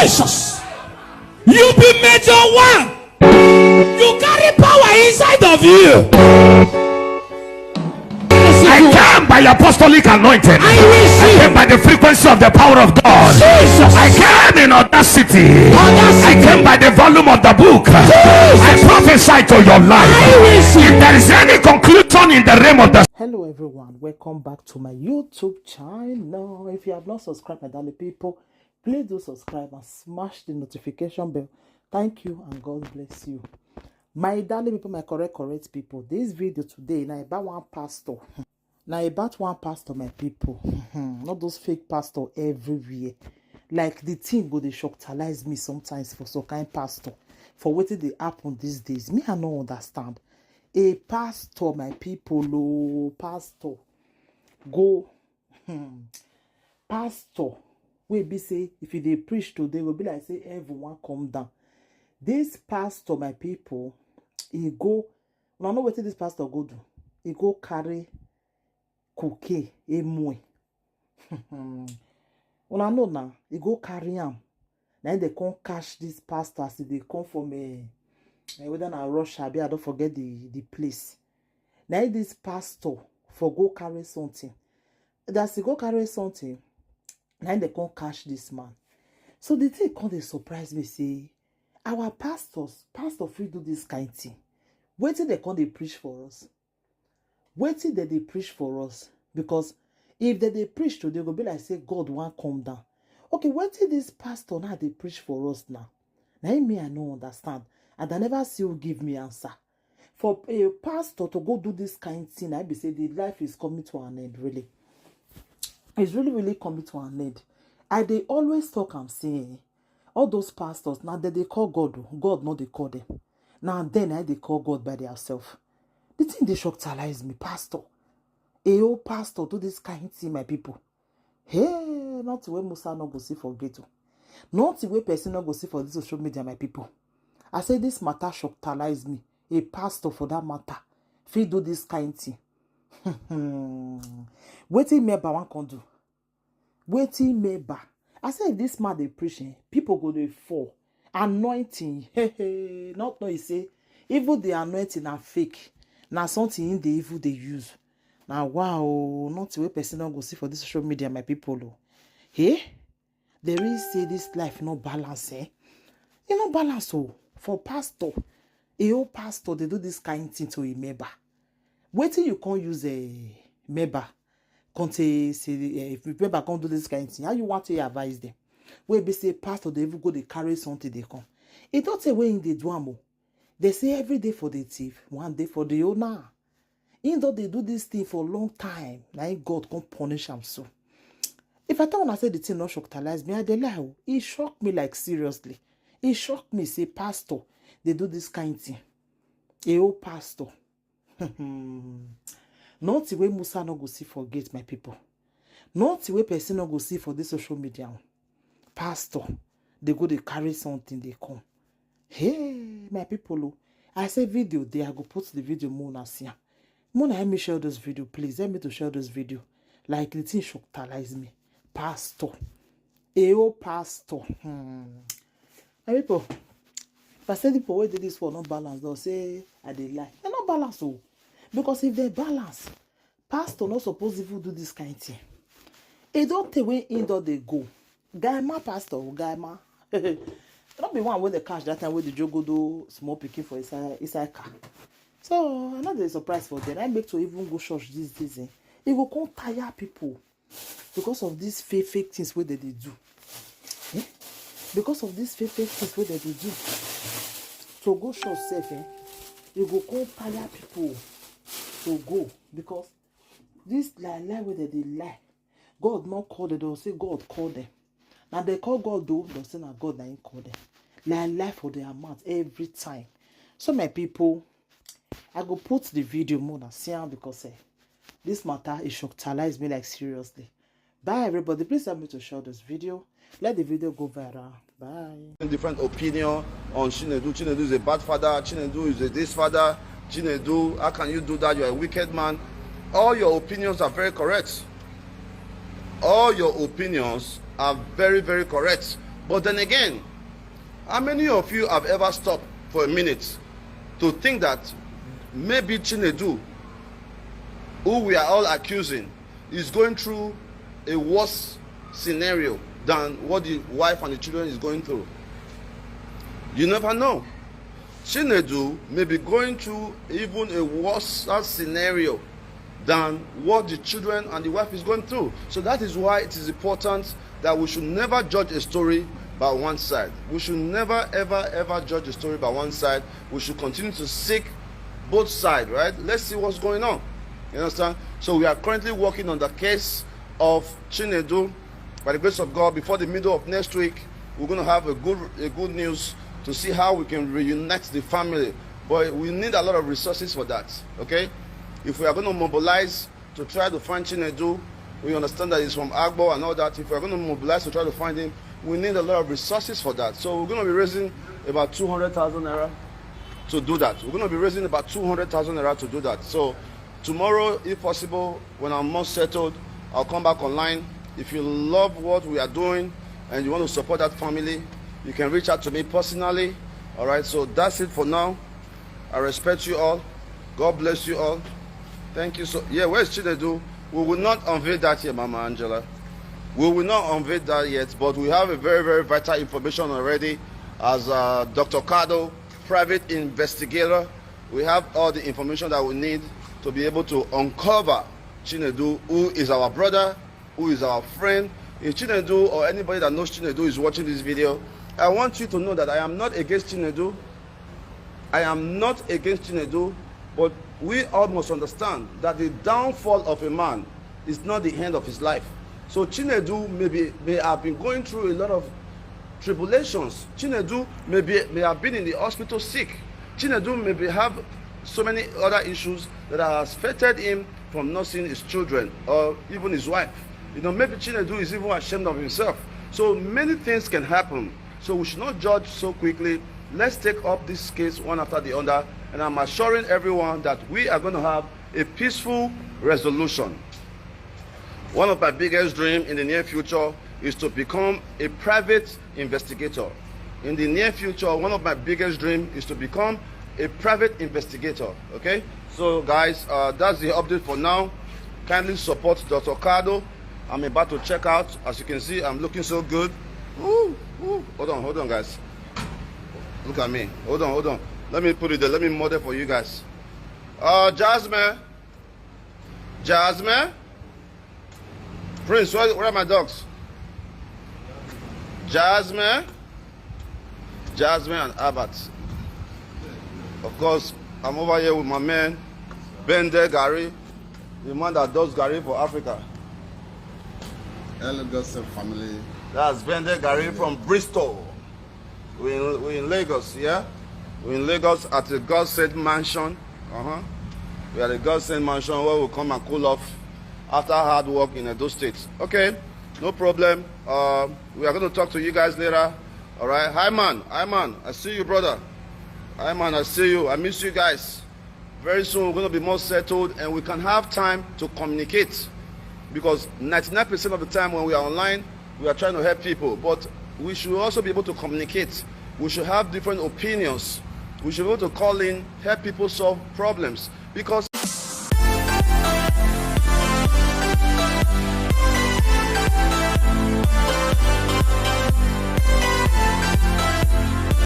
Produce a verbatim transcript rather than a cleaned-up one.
Jesus. You be major one. You carry power inside of you. I came by apostolic anointing. I receive. I came by the frequency of the power of God. Jesus. I came in audacity. Audacity. I came by the volume of the book. Jesus. I prophesy to your life. I receive. If there is any conclusion in the realm of the Hello everyone, welcome back to my YouTube channel. If you have not subscribed, my darling people, please do subscribe and smash the notification bell. Thank you and God bless you. My darling people, my correct, correct people, this video today na about one pastor. Na about one pastor, my people. Not those fake pastor everywhere. Like the thing go dey shocktalize me sometimes for some kind pastor. For wetin dey happen these days, me I no understand. A pastor, my people, oh, pastor, go, hmm, pastor, wey be say if you dey preach today, go be like say heaven wan come down. This pastor, my people, he go, una know wetin this pastor go do? He go carry cocaine, emue. Una know na, he go carry am. Na him dey come catch this pastor as he dey come from, eh, eh, whether na Russia abi I don forget the the place. Na him this pastor for go carry something. As he go carry something, na him dey come catch this man. So the thing come dey surprise me say our pastors, pastor fit do this kind thing. Wetin dem come dey preach for us? Wetin dem dey preach for us? Because if dem dey preach today, e go be like say God wan come down. Okay, wetin this pastor now dey preach for us now? Na him me I no understand, and I never see who give me answer. For a pastor to go do this kind thing, I be say the life is coming to an end, really. It's really, really coming to an end. I dey always talk am say, eh, all those pastors, na dem dey call God o, God no dey call them. Na dem na dey call God by their self. The thing dey shocktalize me, pastor. A whole pastor do this kind thing, my people. Hey, nothing wey Musa no go see for ghetto. Nothing wey person no go see for this social media, my people. I say this matter shocktalize me. A pastor for that matter fit do this kind thing. Wetin Meba wan come do? Wetin Meba? I say if this man dey preach, eh, people go dey fall. Anointing, hey, hey, not know e say even the anointing na fake. Na something him dey even dey use. Na wow, nothing wey person no go see for this social media, my people o. Hey, they really say this life no balance, eh? E no balance o. For pastor, a whole pastor dey do this kind thing to a member. Wetin you come use a member come take say, eh, if member come do this kind thing, how you want to advise them? Wey be say pastor dey even go dey carry something dey come. E don tey wey him dey do am o. They say every day for the thief, one day for the owner. Him don dey do this thing for long time. Na him God come punish am so. If I tell una say the thing no shocktalize me, I dey lie o. E shock me, like, seriously. E shock me say pastor dey do this kind thing. A whole pastor. Nothing wey Musa no go see for gate, my people. Nothing wey person no go see for this social media. Pastor, they go dey carry something dey come. Hey, my people o. I say video dey, I go put the video, make una see am. Make una help me share this video, please. Help me to share this video. Like, the thing shocktalize me. Pastor. A whole pastor. Hmm. My people, if I say the people wey dey this world no balance, they'll say I dey lie. They no balance o. Because if they balance, pastor no suppose even do this kind thing. E don tey wey him don dey go. Guy man pastor o, guy man. No be one wey dey catch that time wey the jogodo small pikin for inside, inside car. So I no dey surprise for them. I make to even go church these days, eh? E go come tire people because of these fake, fake things wey dem dey do. Eh? Because of these fake, fake things wey dem dey do. To go church sef, eh? E go come tire people to go because this lie, lie wey dem dey lie. God no call them, dem say God call them. Na dem call God o, dem say na God na him call them. Lie, lie for their mouth every time. So my people, I go put the video, make una see am, because, eh, this matter, e shocktalize me, like, seriously. Bye everybody, please help me to share this video. Let the video go viral. Bye. Different opinion on Chinedu. Chinedu is a bad father. Chinedu is a this father. Chinedu, how can you do that? You're a wicked man. All your opinions are very correct. All your opinions are very, very correct. But then again, how many of you have ever stopped for a minute to think that maybe Chinedu, who we are all accusing, is going through a worse scenario than what the wife and the children is going through? You never know. Chinedu may be going through even a worse scenario than what the children and the wife is going through. So that is why it is important that we should never judge a story by one side. We should never, ever, ever judge a story by one side. We should continue to seek both sides, right? Let's see what's going on. You understand? So we are currently working on the case of Chinedu. By the grace of God, before the middle of next week, we're going to have a good, a good news to see how we can reunite the family. But we need a lot of resources for that, okay? If we are going to mobilize to try to find Chinedu, we understand that he's from Agbo and all that. If we are going to mobilize to try to find him, we need a lot of resources for that. So we're going to be raising about two hundred thousand naira to do that. We're going to be raising about two hundred thousand naira to do that. So tomorrow, if possible, when I'm more settled, I'll come back online. If you love what we are doing and you want to support that family, you can reach out to me personally. All right, so that's it for now. I respect you all. God bless you all. Thank you so. Yeah, where's Chinedu? We will not unveil that here, Mama Angela. We will not unveil that yet, but we have a very, very vital information already. As uh, Doctor Kado, private investigator, we have all the information that we need to be able to uncover Chinedu, who is our brother, who is our friend. If Chinedu or anybody that knows Chinedu is watching this video, I want you to know that I am not against Chinedu. I am not against Chinedu, but we all must understand that the downfall of a man is not the end of his life. So Chinedu may, be, may have been going through a lot of tribulations. Chinedu may, be, may have been in the hospital sick. Chinedu may be, have so many other issues that has affected him from not seeing his children or even his wife. You know, maybe Chinedu is even ashamed of himself. So many things can happen. So we should not judge so quickly. Let's take up this case one after the other. And I'm assuring everyone that we are going to have a peaceful resolution. One of my biggest dreams in the near future is to become a private investigator. In the near future, one of my biggest dreams is to become a private investigator. Okay? So, guys, uh, that's the update for now. Kindly support Doctor Kado. I'm about to check out. As you can see, I'm looking so good. Ooh, ooh. Hold on, hold on, guys. Look at me. Hold on, hold on. Let me put it there. Let me model for you guys. Uh, Jasmine. Jasmine. Prince, where, where are my dogs? Jasmine. Jasmine and Albert. Of course, I'm over here with my man, Bende Gari, the man that does Gari for Africa. Hello, Gossip family. That's Bende Gari from Bristol. We in, we in Lagos, yeah? We in Lagos at the God Sent Mansion. Uh-huh. We are at the God Sent Mansion where we come and cool off after hard work in Edo State. Okay, no problem. Uh, we are going to talk to you guys later. All right. Hi, man. Hi, man. I see you, brother. Hi, man. I see you. I miss you guys. Very soon, we're going to be more settled and we can have time to communicate. Because ninety-nine percent of the time when we are online, we are trying to help people. But we should also be able to communicate. We should have different opinions. We should be able to call in, help people solve problems. Because